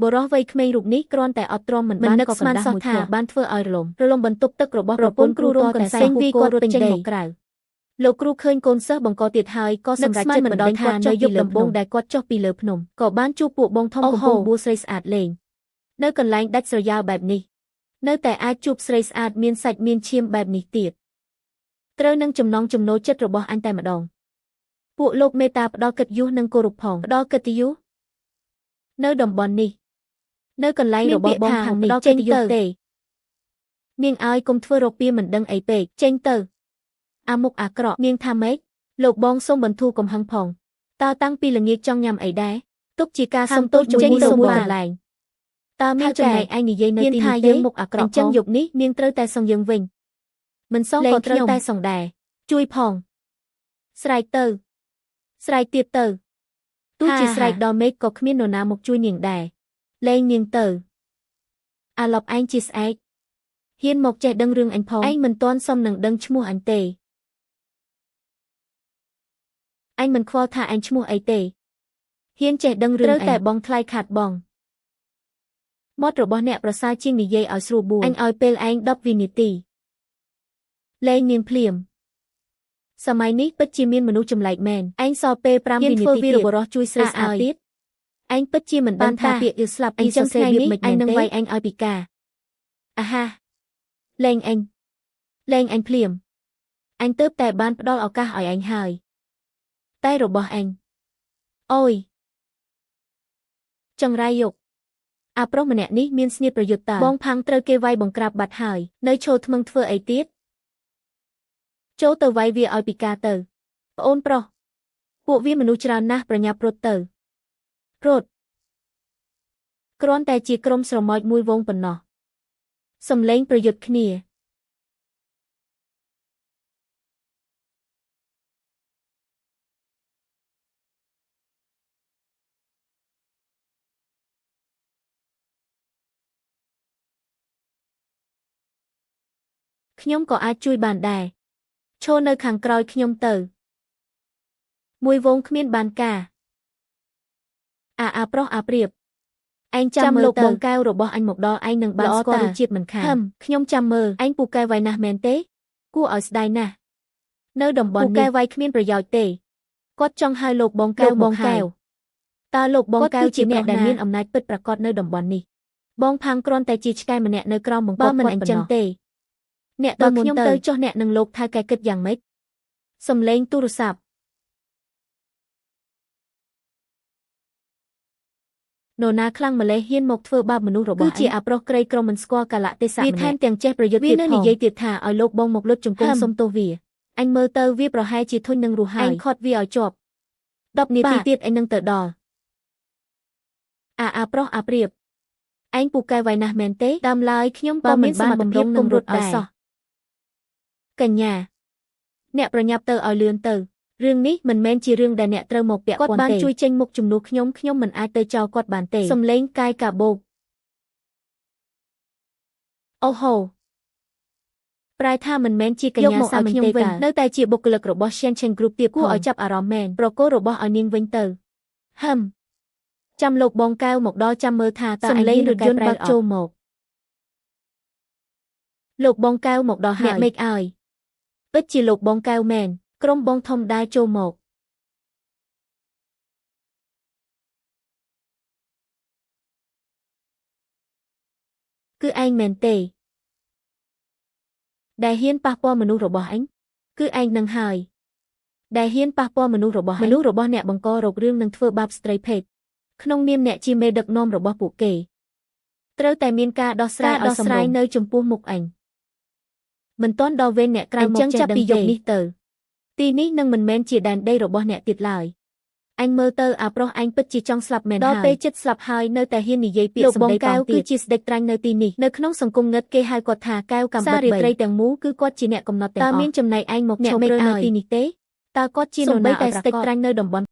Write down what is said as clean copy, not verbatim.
បុរសវ័យក្មេងរូបនេះគ្រាន់តែអត់ទ្រាំមិនបាន មិននឹក ក៏ ស្មានសោះ កណ្ដាស់មួយ ថា ធាត់ បានធ្វើឲ្យរលំ រលំបន្ទប់ទឹករបស់ ប្រ ប្រពន្ធ ពន្ធគ្រូ គ្រូ រំកន្សែ រំកន្សែ ងវីគាត់ ងវីគាត់ រត់ចេញមក រត់ចេញមក ក្រៅ លោកគ្រូឃើញកូនសិស្សបង្កទៀតហើយក៏ នឹក សម្រេច ស្មាន ចិត្តមិន មិនដល់ថា ដេញគាត់ នៅ ចុះពីលើ យប់ដំបូ ភ្នំ ងដែលគាត់ចុះពីលើភ្នំ ក៏បានជួបពួកបងធំ អូ កំពុ ហូ ងបួស្រីស្អាតលេងនៅកន្លែងដាច់ស្រយាលបែបនេះនៅតែអាចជួបស្រីស្អាតមានសាច់មានឈាមបែបនេះទៀតត្រូវនឹងចំណង់ចំណូលចិត្តរបស់អញតែម្ដងពួកលោកមេត្តាផ្ដល់កិត្តិយសនិងគោរពផងផ្ដល់កិត្តិយសនៅតំបន់នេះនៅកន្លែង មាន របស់ ពាក្យថា បងខាងនេះ ផ្ដល់ ចេញ កិត្តិយស ទៅ ទេ នាងឲ្យកុំធ្វើរកពៀមិនដឹងអីពេកចេញទៅអាមុខអាក្រក់នាងថាម៉េចលោកបងសូមបន្ធូរកំហឹងផងតើតាំងពីល្ងាចចង់ញ៉ាំអីដែរទុកជាការ ហា សុំទោ មទោស ស ចេញ ជាមួយ ទៅមួយក មួយកន្លែងតើមាន ថៅ ចំណ កែ ែកឯងនិយាយនៅ ហ៊ាន ទី ថាយើង នេះទេ មុខអាក្រ អ ក់ផង ញ្ចឹងយប់នេះនាងត្រូវតែសងយើងវិញមិនសង លែង ក៏ត្រូវ ខ្ញុំ តែសងដែរជួយផងស្រែកទៅស្រែកទៀតទៅទោះ ហា ជាស្រែ ហា កដល់មេឃក៏គ្មាននរណាមកជួយនាងដែរលែងនាងទៅអាឡប់ឯងជាស្អែកហ៊ានមកចេះដឹងរឿងអញផងឯងមិនទាន់សមនឹងដឹងឈ្មោះអញទេអញមិនខ្វល់ថាឯងឈ្មោះអីទេហ៊ានចេះដឹងរឿង ត្រូវ អញ តែបងថ្លៃខាត់បង មាត់របស់អ្នកប្រសើរជាងនិយាយឲ្យស្រួលបួលអញឲ្យពេលឯង10វិនាទីលែងនាងភ្លាមសម័យនេះពិតជាមានមនុស្សចម្លែកមែនឯងសល់ពេល5 ហ៊ាន វិនា ធ្វើវី ទីទៀត របុរសជួយស្រី អា ស្អាត ទៀត ទៀត ឯងពិតជាមិន បា ដឹងថា នថា ពាក្យយឺស្លាប់ អញ្ចឹ អីស ងថ្ងៃ រសេរបៀប នេះឯង ម៉េចមែនទេ នឹងវាយឯងឲ្យពិការ អាហាលែងអញលែងអញភ្លាមអញទៅតែបានផ្ដល់ឱកាសឲ្យឯងហើយតែរបស់អញអូយចង្រៃយកអាប្រុសម្នាក់នេះមានស្នៀតប្រយុទ្ធតើបងផាំងត្រូវគេវាយបង្ក្រាបបាត់ហើយនៅឈរថ្មឹងធ្វើអីទៀតចូលទៅវាយវាឲ្យពិការទៅប្អូនប្រុសពួកវាមនុស្សច្រើនណាស់ប្រញាប់រត់ទៅរត់គ្រាន់តែជាក្រុមស្រមោចមួយវងប៉ុណ្ណោះសំឡេងប្រយុទ្ធគ្នាខ្ញុំក៏អាចជួយបានដែរឈរនៅខាងក្រោយខ្ញុំទៅមួយវងគ្មានបានការអាប្រុសអាព្រៀបឯងចាំ ចាំ មើល លោក ទៅ បងកែវរបស់អញមកដល់ឯងនឹងបាន ល្អ ស្គាល់ តា រសជាតិមិនខាន ហឹមខ្ញុំចាំមើលឯងពូកែវាយណាស់មែនទេគួរឲ្យស្ដាយណាស់នៅតំប ពូ ន់ កែ នេះ វាយគ្មានប្រយោជន៍ទេ គាត់ចង់ហៅលោកបងកែ លោក វមកហើ បងកែ ยว តើលោកបង គាត់ កែវ គឺជា ជាអ្នក ប្រុសណា ដែលមានអំណាចពិតប្រាកដនៅតំបន់នេះបងផាំងគ្រាន់តែជាឆ្កែម្នាក់នៅក្រោមបង្គា បើមិន ប់គាត់ អញ្ចឹង ប៉ុណ្ណោះ ទេ អ្នក បើ ទៅមុន ខ្ញុំ ទៅ ទៅចុះអ្នកនឹងលោកថៅកែគិតយ៉ាងម៉េច សំឡេងទូរស័ព្ទនរណាខ្លាំងម្លេះហ៊ានមកធ្វើបាបមនុស្សរបស់ គឺជា អញ អាប្រុសក្រីក្រមិនស្គាល់កាលៈទេសៈ វា ម្នាក់ ថែមទាំងចេះប្រយុទ្ធ វា ទៀតផង នៅនិយាយទៀតថាឲ្យលោកបងមកលុតជង្គង់ ហឹម សុំទោសវា អញមើលទៅវាប្រហែលជាធុញនឹងរស់ហើ ឯង យ ខត់វាឲ្យជាប់ 10នាទី បា ទៀតឯងនឹងទៅដល់អាប្រុសអាព្រៀបឯងពូកែវាយណាស់មែនទេដើមឡើយខ្ញុំ បើ ក៏ មិនបាន មានសមត្ថ បំរុងនឹង ភាពគុំ រត់ដែរ រត់ឲ្យសោះកញ្ញាអ្នកប្រញាប់ទៅឲ្យលឿនទៅរឿងនេះមិនមែនជារឿងដែលអ្នកត្រូវមកពាក់ គាត់ ព័ន្ធទេ បានជួយចេញមុខជំនួសខ្ញុំខ្ញុំមិនអាចទៅចោលគាត់បានទេ សំឡេងកាយកាបោកអូហូប្រែថាមិនមែនជាក យក ញ្ញា មកឲ្យ សាមញ្ញ ខ្ញុំវិញ ទេតើនៅតែជាបុគ្គលិករបស់ Shenzhen Group ទៀត គួរ ផង ឲ្យចាប់អារម្មណ៍មែន ប្រគល់របស់ឲ្យនាងវិញទៅហឹមចាំលោកបងកែវមកដល់ចាំមើលថាតើ សំ ឯង ឡេងរថ ហ៊ានរកែ យន្តបើក ប្រែអត់ ចូលមក លោកបងកែវមកដល់ហើ អ្នក យ មេឃឲ្យ ពិតជាលោកបងកែវមែនក្រុមបងធំដែរចូលមកគឺឯងមែនទេដែលហ៊ានប៉ះពាល់មនុស្សរបស់អញគឺឯងនឹងហើយដែលហ៊ានប៉ះពាល់មនុស្សរបស់ មនុស្សរបស់អ្នកបង្ករោគរឿងនឹងធ្វើបាបស្ត្រីភេទ ក្នុងនាមអ្នកជាមេដឹកនាំរបស់ពួកគេត្រូវតែមានការដោះស្រា ការ យឲ្យ ដោះស្រាយ សមរម្យ នៅចំពោះមុខអញ មិនទាន់ដល់វេនអ្នកក្រៅ អញ្ មក ចឹងចាប់ពី ចេះដឹងទេ យប់នេះទៅ ទីនេះនឹងមិនមែនជាដែនដីរបស់អ្នកទៀតឡើយអញមើលទៅអាប្រុសឯងពិតជាចង់ស្លាប់មែន ដល់ ហើយ ពេលចិត្តស្លាប់ហើយនៅតែហ៊ាននិយាយពាក្យ លោក សម្ បងកែ ដីប៉ងទៀត វគឺជាស្ដេចត្រាញ់នៅទីនេះនៅក្នុងសង្គមងឹតគេហៅគាត់ថាកែវកំ សាររា បិត ត្រីទាំងមូលគឺគាត់ជាអ្នកកំណត់ទាំង តើ អស់ មានចំណែកឯងមក អ្នក ឈប់រើនៅ មេឃឲ្យ ទីនេះទេតើគាត់ជា សូ នរ ម្បីតែស្ដេ ណាឲ្យប្រាកដ ចត្រាញ់នៅតំបន់